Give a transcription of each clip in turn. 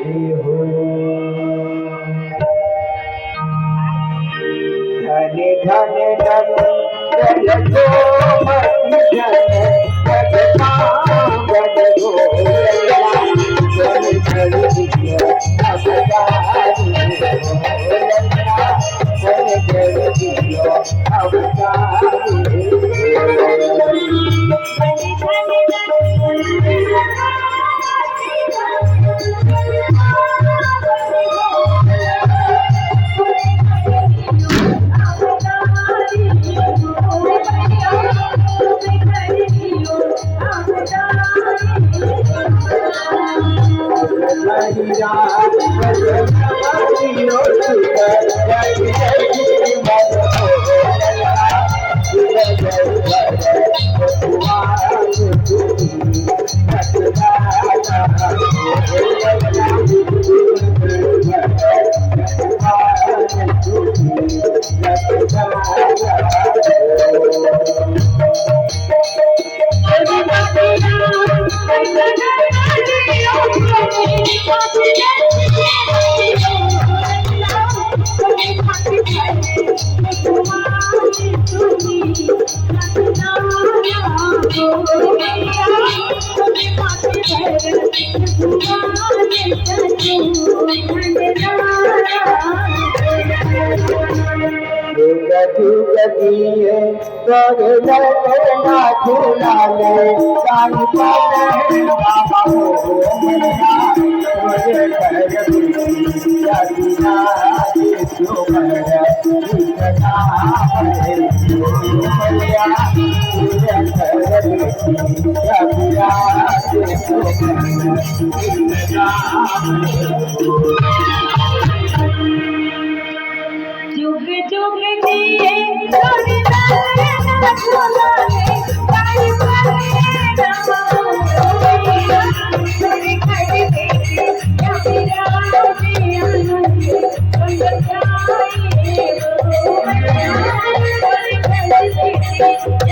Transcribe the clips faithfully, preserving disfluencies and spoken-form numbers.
धन धन धन जय हो मंगल, जगतावन हो। जुग जुग जिए करना करना झूला ले, कान पावन बाबा हो मैया, तोरे घर में रचना जो कर, इतना है जो मैया, तोरे घर में रचना जो कर, इतना है। जुग जुग जिए, जुग जुग जिए, जुग जुग जिए,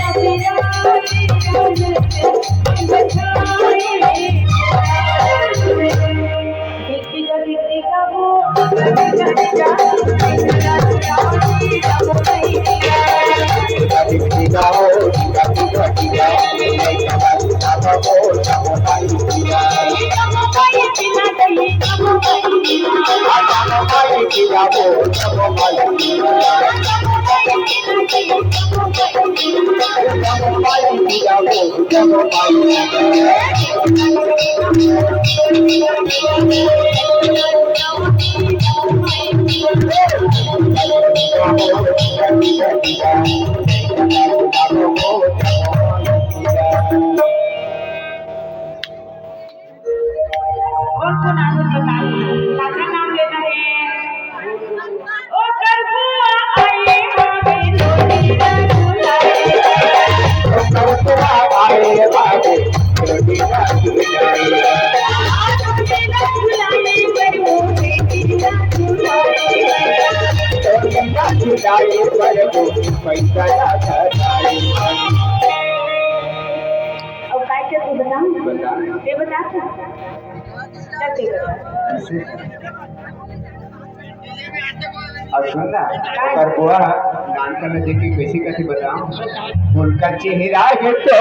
जुग जुग जिए। और कोन आदमी बता दे, काकर नाम लेना है? ओ करबुआ आए बाबे, लोटी ला झुलाए। ओ करबुआ आए बाबे, लोटी ला झुलाए। लोटी ला झुलाए, करबू पैसा ला झुलाए। अब काय करबू बता? बता। ये बता था। अब सुन ना, ओकर बुआ नानकन ला देख के कइसे कथे बताओ? उनका चेहरा है तो,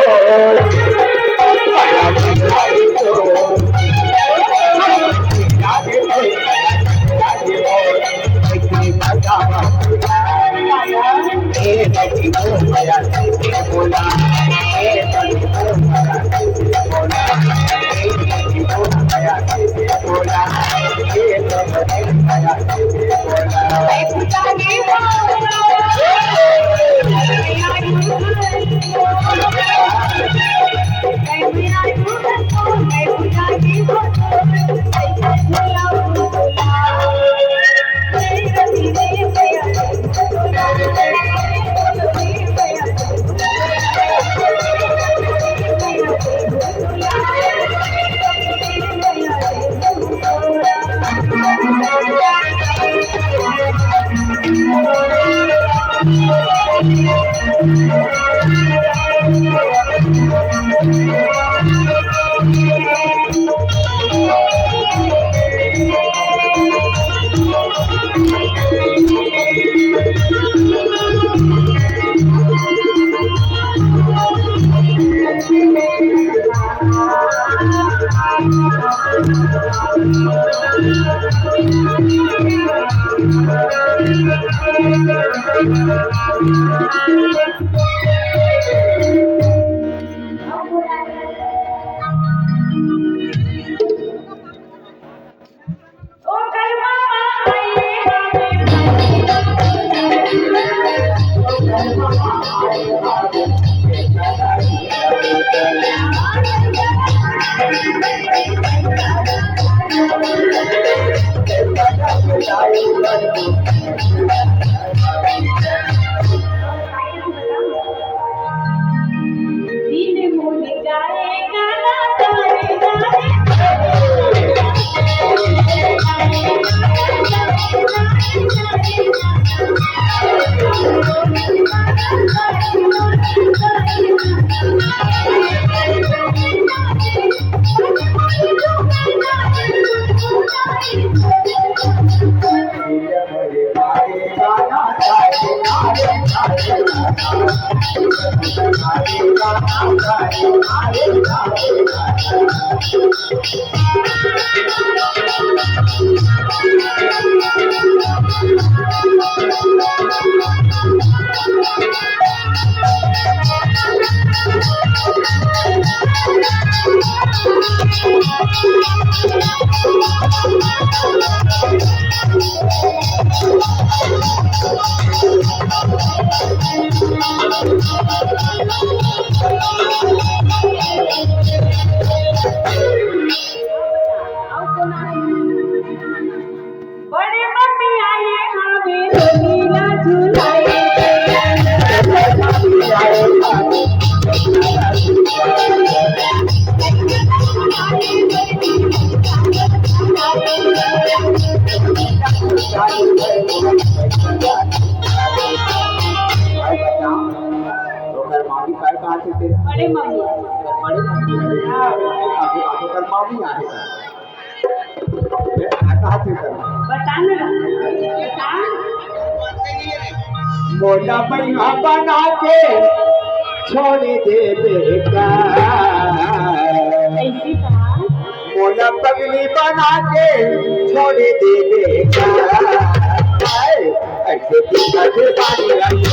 बड़े मम्मी आए हवे, झूला झुलाए। ओकर मामी काय कहा थे तेरे? बड़े मम्मी। बड़े मम्मी। हाँ। अभी, अभी ओकर मामी आहे। बता ना। बता। मोला बइहा बना के छोड़ देबे का? ऐसी का? मोला पगली बना के छोड़ देबे का? ऐसे दिखत बानी आई।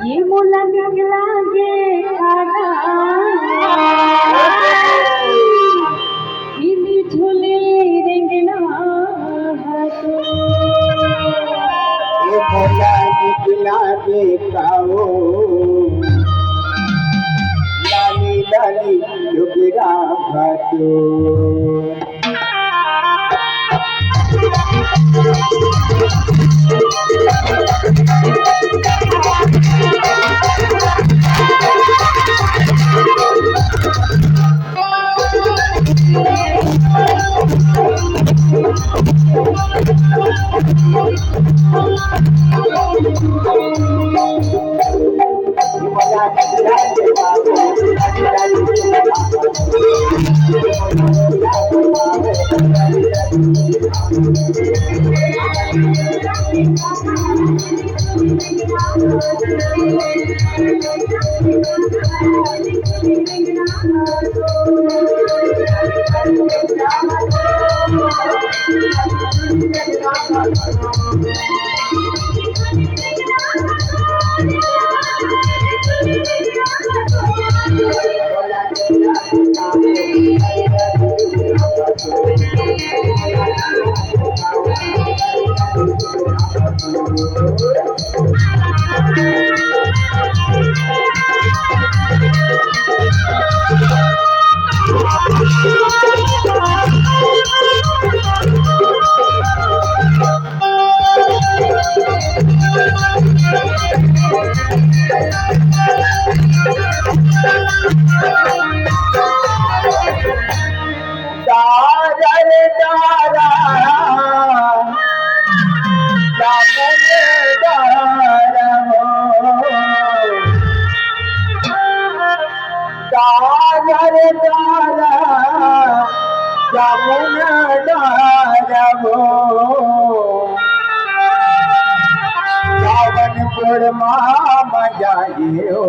ये मोला निकला गे खाना, इनी झूले रेंगना हा तो। ये मोला निकला गे खाओ, लाली लाली लुगरा हा तो। तारा रे तारा, जामुन डारा हो। तारा रे तारा, जामुन डारा हो। सावन पूर्णिमा मजा ये हो।